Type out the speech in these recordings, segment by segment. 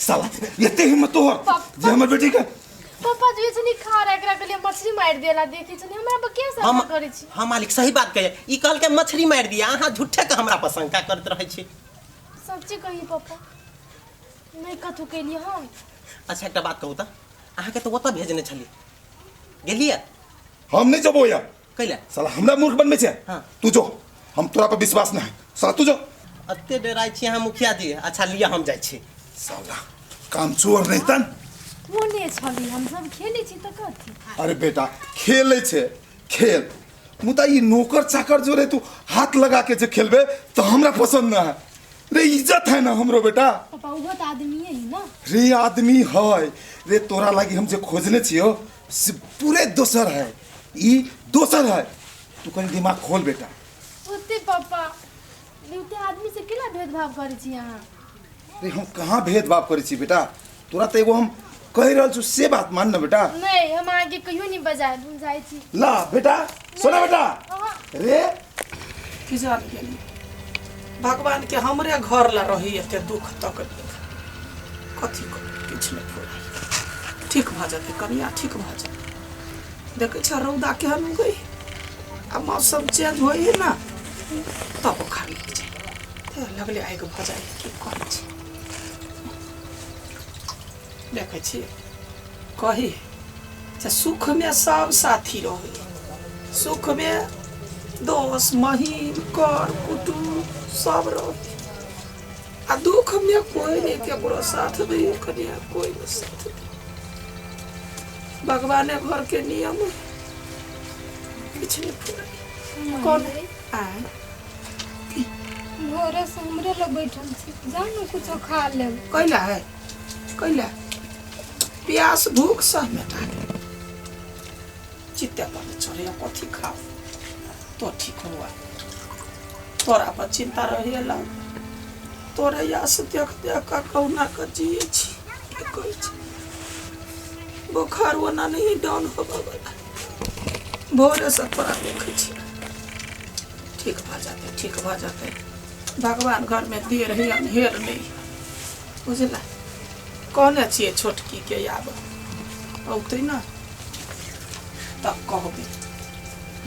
साला एते हिम्मत तोहर जे हमर बेटी के पापा जो छनी खा रहा एकरा के लिए मछली मार देला देखी छनी हमरा पर के हम शंका करै छी हाँ मालिक सही बात कहिए ई कहलकै मछली मारि दिया अहाँ झूठे के हमरा पर शंका करैत रहै छी सच्चे कही पापा नहीं कथू केलिए हम अच्छा एकटा बात कहू तऽ अहाँके तऽ ओतऽ भेजने छली गेलियै हम नहीं जबो या कैला साला हमरा मूर्ख बनबै छै हाँ। तू जो हम तोरा पर विश्वास नहीं है साला तू जो एते डराइ छी अहाँ मुखिया जी अच्छा लिअ हम जाइ छी साला काम चोर नहीं तन कोने छली हम सब खेलै छी तऽ कथी अरे बेटा खेले छे खेल मुदा ई नौकर चाकर जो रे तू हाथ लगा के जे खेलबे तो हमरा पसंद ना है रे इज्जत है ना हमरो बेटा पापा उहो तऽ आदमीए है ना रे आदमी है रे तोरा लागी हम जे खोजने छियो से पूरे दोसर है ई दोसर है तू कनी दिमाग खोल बेटा ओते पापा ओते आदमी से केना भेदभाव करै छी अहाँ रे हम कहाँ भेदभाव करै छी बेटा तोरा तऽ एगो हम कहि रहल छु से बात मान न बेटा नहीं हम अहाँके कहियो नहीं बजायब हम जाइ छी ला बेटा सुना बेटा अहाँ रे की जान गेली भगवान के हमरे घर ला रही एते दुख तकलीफ कथी करू किछु नहि फुराइ ठीक भऽ जेतै कनिया ठीक भऽ जेतै देखै छ रौदा केहन उगै आ मौसम चेंज होइ है ना तब बोखार लागि जाइ तऽ लगले आगि भऽ जाइ की करै छै देखै छियै कही जे सुखमे सब साथी रहै सुखमे दोस्त महीन कर कुटुम सब रहै आ दुखमे कोइ नहि केकरो साथ दै कनिया कोइ नहि साथ दै भगवाने घरके नियम है। किछु नहि फुराइ कोन आँय भोरे से हमरे लग बैठल छी जाउ ने कुछो खा लेब कैला है कैला प्यास भूख सब मेटा गेल चित्ते पर चढ़े कथी खाओ तो ठीक हुआ तोरा पर चिंता रहे लग तोरे यास देख देख कऽ कहुना कऽ जिए छी की कहै छी बोखार ओना नहीं डाउन होबऽ वाला भोरे से तोरा देखै छी ठीक भऽ जेतै ठीक भऽ जेतै भगवान घरमे देर है अन्हेर नहि बुझला कहने छियै छोटकीके आब औतै ने तब कहबै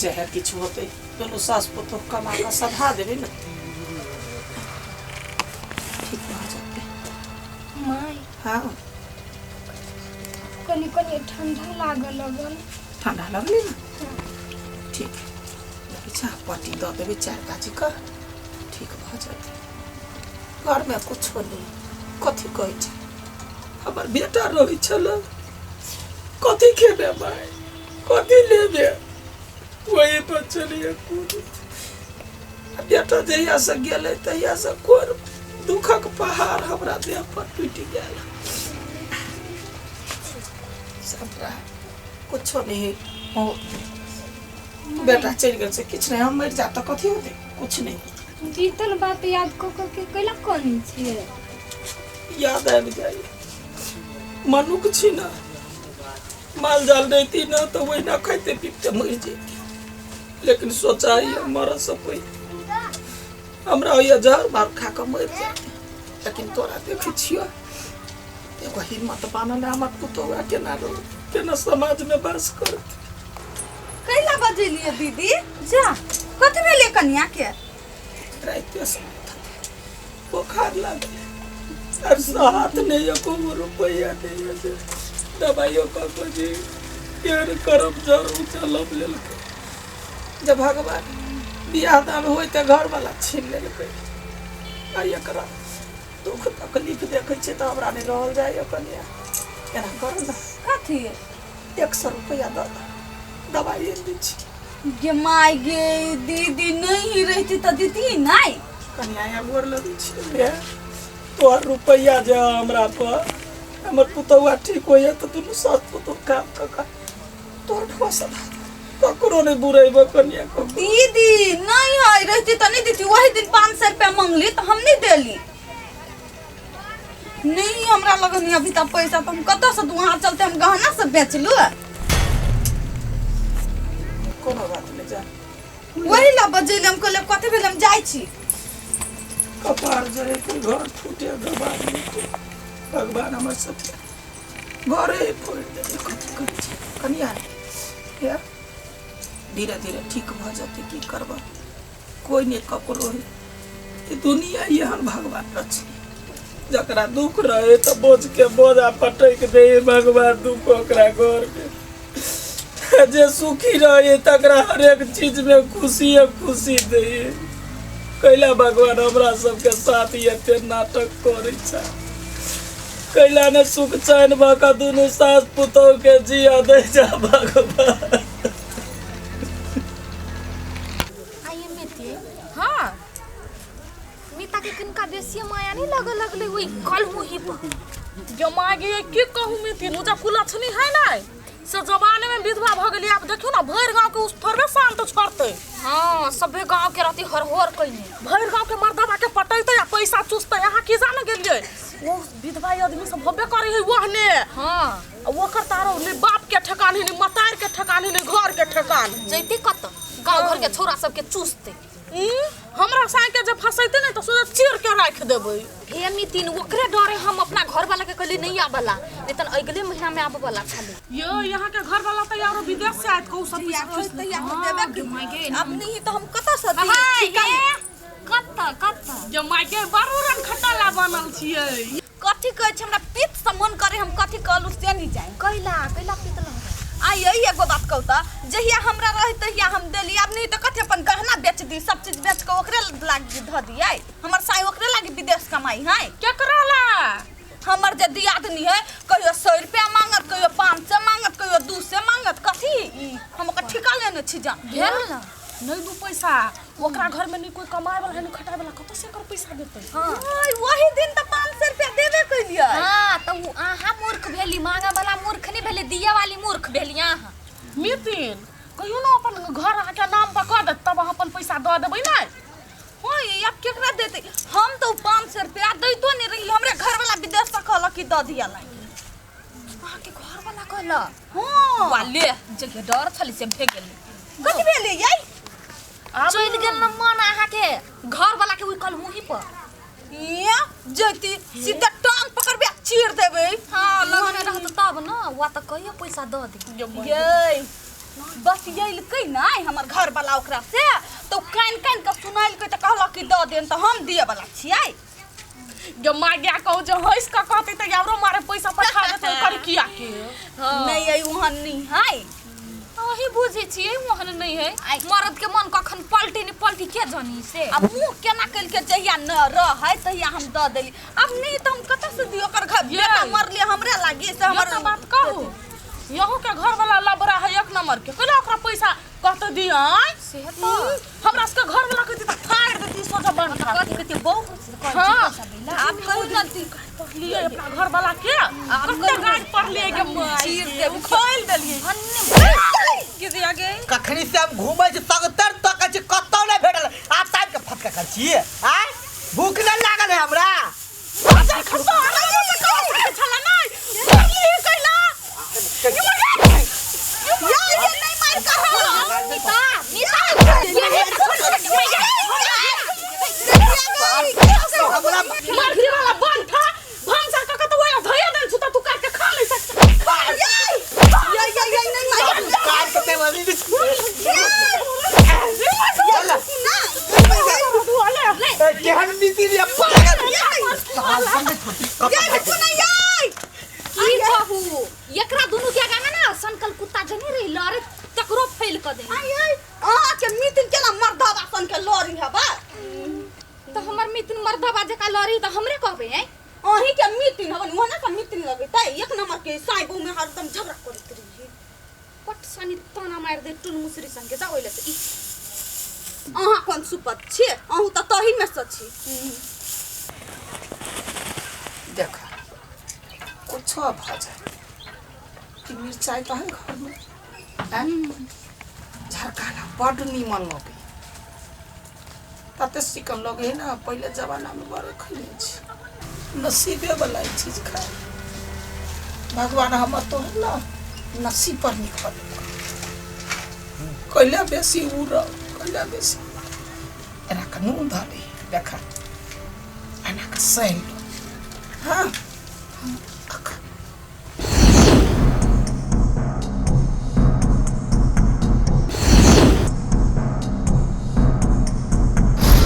जहर किछु होतै दुनू सास पुतोह कमा कऽ सधा देबै ने ठीक भऽ जेतै माय हँ कनि कनि ठंडा लागऽ लगल ठंडा लगलै ने ठीक देखै छै पट्टी दऽ देबै चारि गाजीके ठीक भऽ जेतै घरमे कुछो नहि कथी कहै छै हमर बेटा रहै छलै कथी खेबै माय कथी लेबै वही पर चलिए कूद बेटा जहियासँ गेलै तहियासँ कोन दुखक पहाड़ हमरा देह पर टूटि गेल सबटा कुछो नहीं हो बेटा चलि गेल से किछु नहि हम मरि जा तऽ कथी होतै कुछ नहीं बीतल बात याद कऽ कऽ के कैला कनै छियै याद आबि जाइ मनुख छी ने माल जाल रहिती ने तऽ ओहिना खाइते पीबते मरि जैती लेकिन सोचाइ मरऽ से पहिले हमरा होइए जहर मार खा कऽ मरि जाती लेकिन तोरा देखै छियौ एगो हिम्मत बान्हल है हमर पुतोहुआ केना रहत केना समाजमे वास करत कैला बजेलियै दीदी जा कथी भेलै कनिया के राइते से बोखार लागल आर हाथ नहि एको गो रुपैआ नहि यऽ जे दबाइयो कऽ कऽ जी केहन करब जरूर चलब लेलकै जे भगवान बियाह दान होइ तऽ घरवला छीन लेलकै आ एकरा दुख तकलीफ देखै छियै तऽ हमरा नहि रहल जाइए कनिया एना करू ने कथी 100 रुपैआ दऽ दऽ दबाइ आनि दै छी गे माय गे दीदी नहीं रहती तऽ दीदी नहीं कनिया यहाँ गोर लगै छी रे तोहर रुपैआ जे हमरा पर हमर पुतौआ ठीक होइए तऽ दुनू सास पुतौह काम कऽ कऽ तोहर ढोआ सधा ककरो नहि बुरेबो कनिया ककरो दीदी नहीं है रहती तो नहीं देती वही दिन 500 रुपया मांगली तो हम नहीं देली नहीं हमरा लगन अभी तक पैसा तो हम कतऽ से दू वहाँ चलते हम गहना सब बेचलू कोनो बात नहि जा वही ला बजेली हम कहले कथी भेल हम जाइ छी कपार जरे के घर फूटे गवार मिटे। भगवान हमर सबके घरे फोड़ि देलै। कथी कहै छी कनिया हे, धीरे धीरे ठीक भऽ जेतै। की करबै, कोइ नहि ककरो है। ई दुनिया एहन भगवान रचने, जकरा दुख रहे तऽ बोझ के बोझा पटकि दे भगवान दुख ओकरा घर के। जे सुखी रहे तकरा हरेक चीज में खुशी खुशी दे। कैला भगवान हमरा सबके साथ एते नाटक करै छै? कैला ने सुख चैन भऽ कऽ दुनू सास पुतोह के जिया दै छै भगवान? आइए मिती। हाँ। मीता के किनका बेसी माया नहीं लगे लगले ओई कल मुही पर। जो मागे की कहूँ मितिन, उ जब कुलक्षणी है ना से जमाने में विधवा भ गेली। आब देखियो ना, भरि गांव के उस थोड़बे शांत छोड़ते। हाँ, सभे गांव के रहती हर होर कइने। भरि गांव के मर्दवा के पटैते आ पैसा चूसते। अहाँ की जाने गेलियै, ओ विधवा आदमी सब होबे करे है ओहने। हाँ। आ ओकर तारो ने बाप के ठेकान है, ने मतार के ठेकान है, ने घर के ठेकान। जैते कत गांव घर के छोरा सबके चूसते। हमरा साई के जे फसैते ने तऽ सोझे चीर के राखि देबै। हे मितिन, ओकरे डरे हम अपना घर वाला के कहली नहीं आबला, नहीं तन अगले महीना में आबे वाला छले। यो यहाँ के घर वाला तऽ यारो विदेश से आयत कहू सब पैसा होइत तहिया हम देबे माय। अब नहीं तऽ हम कतऽ से दी? कत कत जे माय के बड़ो रंग खटाला बनल छियै। कथी कहै छै, हमरा पित्त से मन करे, हम कथी कहलू से नहीं जाए। कैला कैला पितल? आ यही एगो बात कहू तऽ, जहिया हमरा रहे तहिया हम देली, अब नहीं तऽ कथी अपन गहना बेच दी, सब चीज बेच के ओकरे लागी धऽ दियै? हमर साई ओकरे लागी विदेश कमाई है? केकरा ला? हमर जे दियादनी है, कहियो 100 रुपया मांगत, कहियो 500 मांगत, कहियो 200 मांगत। कथी ई? हम ओकर ठिका लेने छी जान। भेल ना? नहीं दू पैसा ओकरा घर में नहीं कोई कमाए वाला है, नहीं खटाए वाला, कतऽ से एकर पैसा देतै? हाँ। ओय, वही दिन तऽ 500 रुपया देबे कैलियै। हाँ, तो उ अहाँ मूर्ख भेली, मांगे वाला मूर्ख नहीं भेली, दिया वाली मूर्ख भेली अहाँ। मितिन, कहियो ना अपन घर अहाँके नाम पर कऽ देत तब अहाँ अपन पैसा दऽ देबै ने। हाँ, अब केकरा देते? हम तो 500 रुपया दैतो नहीं रही, हमरे घर वाला विदेश से कहलक कि दऽ दिया लागी। अहाँ के घर वाला कहला? हाँ। वाले जगह डर छली से भे गेली। कथी भेलै यै? चलि गेल न मन अहाँ के घर वाला के ओइ कल मुही पर। या जैती सीधा टांग पकड़बे आ चीर देबै। हाँ, लगने रहत तब न वा तऽ कहियो पैसा दऽ दे। यै, बतियेलकै नै हमर घर वाला ओकरा से, तऽ कान कान के सुनाइलकै तऽ कहलक कि दऽ देन, तऽ हम दिए वाला छियै। जो माय गया कहू जे हँसि कऽ कहतै तऽ यारो मारे पैसा पठा देतै ओकर किया के। नहीं यै, ओहन नहीं है। अहीं बुझै छियै ओहन नहीं है, मर्द के मन कखन पलटी ने पलटी के जानी से। अब मुँह केना केलकै, जहिया न रहै तहिया हम दऽ देली, अब नहीं तऽ हम कतऽ से दियौ? ओकर घर यै। बेटा मरले हमरे लागी से हमर हमर बात कहू, यहू के घर वाला लबड़ा है एक नंबर के। कैला ओकरा पैसा कहते दिया? से तऽ हमरा सबके घर वाला कहती तऽ फाड़ि देती सोझा बंद। कथी कथी बहुत। हाँ। आब कहू न दी। पढ़लियै अपना घर वाला के कते गाज पढ़लियै के चीर देब। खोलि देलियै। के दिया गे? कखनी से हम घूमै छी, तगतर तकै छी, कतौ नहि भेटल। आब ताकि के फटका कर छी आय, भूख नहि लागल है हमरा। छला नहि पढ़लियै कैला? या ये नहीं मार कहा। मीता, मीता। हमरा मर्जी वाला बंद था भनसा कऽ के तऽ ओहि धोए देल छु तऽ तू काटि के खा नहि सकत। या या या नहीं मार। काट के ते चल। ए, केहन नीति रे पागल। की कहू, एकरा दुनू के आगा में ना सनकल कुत्ता जनी रही लड़े तकरो फैल क दे। अहाँके मितिन केना मर्दवा सन के लड़ी हबा? तऽ हमर मितिन मर्दवा जकाँ लड़ी तऽ हमरे कहबै हैं? अहीं के मितिन हवन, ओहना के मितिन लगतै। एक नंबर के साई बहु में हरदम झगड़ा करैत रही। पट सनी ताना मारि दे टुन मुसरी संगे जा ओइले से ई। अहाँ कोन सुपत छियै? अहूँ तऽ तही में से छी। देख, कुछो भऽ जाए कि मिरचाइ तऽ है घरमे आँय? झरकाला बड्ड नीमन लगै, तते चिकन लगै है ने, पहिले जमानामे बड़े खैने छी। नसीबे वाला ई चीज खाए भगवान हमर तो है ना नसीब पर निकल कैला बेसी उ रह कैला बेसी। एना कऽ नून धऽ दे, देख, एना कऽ सैन लो। हाँ।